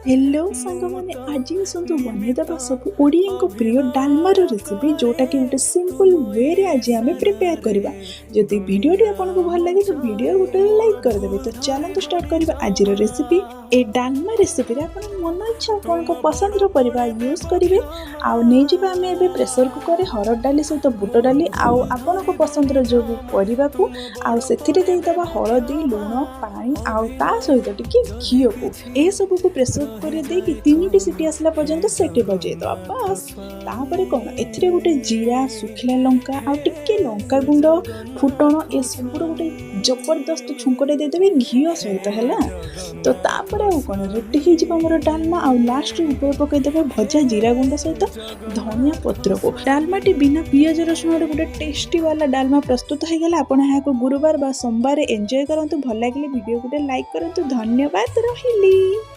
Hello ସାଙ୍ଗମାନେ, ଆଜି ଆସନ୍ତୁ ବନେଇଦେବା ସବୁ ଓଡ଼ିଆଙ୍କ ପ୍ରିୟ ଡାଲମାର ରେସିପି, ଯେଉଁଟାକି ଗୋଟେ ସିମ୍ପଲ୍ ୱେରେ ଆଜି ଆମେ ପ୍ରିପେୟାର କରିବା। ଯଦି ଭିଡ଼ିଓଟି ଆପଣଙ୍କୁ ଭଲ ଲାଗେ, ତ ଭିଡ଼ିଓ ଗୋଟେ ଲାଇକ୍ କରିଦେବେ। ତ ଚାଲନ୍ତୁ ଷ୍ଟାର୍ଟ କରିବା ଆଜିର ରେସିପି। ଏ ଡାଲମା ରେସିପିରେ ଆପଣ ମନ ଇଚ୍ଛା ଆପଣଙ୍କ ପସନ୍ଦର ପରିବା ୟୁଜ୍ କରିବେ। ଆଉ ନେଇଯିବା ଆମେ ଏବେ ପ୍ରେସର କୁକରରେ ହରଡ଼ ଡାଲି ସହିତ ବୁଟ ଡାଲି ଆଉ ଆପଣଙ୍କ ପସନ୍ଦର ଯେଉଁ ବି ପରିବାକୁ, ଆଉ ସେଥିରେ ଦେଇଦେବା ହଳଦୀ, ଲୁଣ, ପାଣି ଆଉ ତା ସହିତ ଟିକେ ଘିଅକୁ। ଏସବୁକୁ ପ୍ରେସର କୁକରରେ ଦେଇକି ତିନିଟି ସିଟି ଆସିଲା ପର୍ଯ୍ୟନ୍ତ ସେଠି ବଜେଇଦେବା, ବାସ୍। ତାପରେ କ'ଣ, ଏଥିରେ ଗୋଟେ ଜିରା, ଶୁଖିଲା ଲଙ୍କା ଆଉ ଟିକେ ଲଙ୍କା ଗୁଣ୍ଡ, ଫୁଟଣ, ଏସବୁର ଗୋଟେ ଜବରଦସ୍ତ ଛୁଙ୍କଟେ ଦେଇଦେବେ ଘିଅ ସହିତ, ହେଲା। ତ ତାପରେ ଆଉ କ'ଣ, ରେଡ଼ି ହେଇଯିବ ଆମର ଡାଲମା। ଆଉ ଲାଷ୍ଟ ଉପରେ ପକାଇଦେବେ ଭଜା ଜିରା ଗୁଣ୍ଡ ସହିତ ଧନିଆ ପତ୍ରକୁ। ଡାଲମାଟି ବିନା ପିଆଜ ରସୁଣରେ ଗୋଟେ ଟେଷ୍ଟି ବାଲା ଡାଲମା ପ୍ରସ୍ତୁତ ହେଇଗଲା। ଆପଣ ଏହାକୁ ଗୁରୁବାର ବା ସୋମବାର ଏନ୍ଜୟ କରନ୍ତୁ। ଭଲ ଲାଗିଲେ ଭିଡ଼ିଓ ଗୋଟେ ଲାଇକ୍ କରନ୍ତୁ। ଧନ୍ୟବାଦ, ରହିଲି।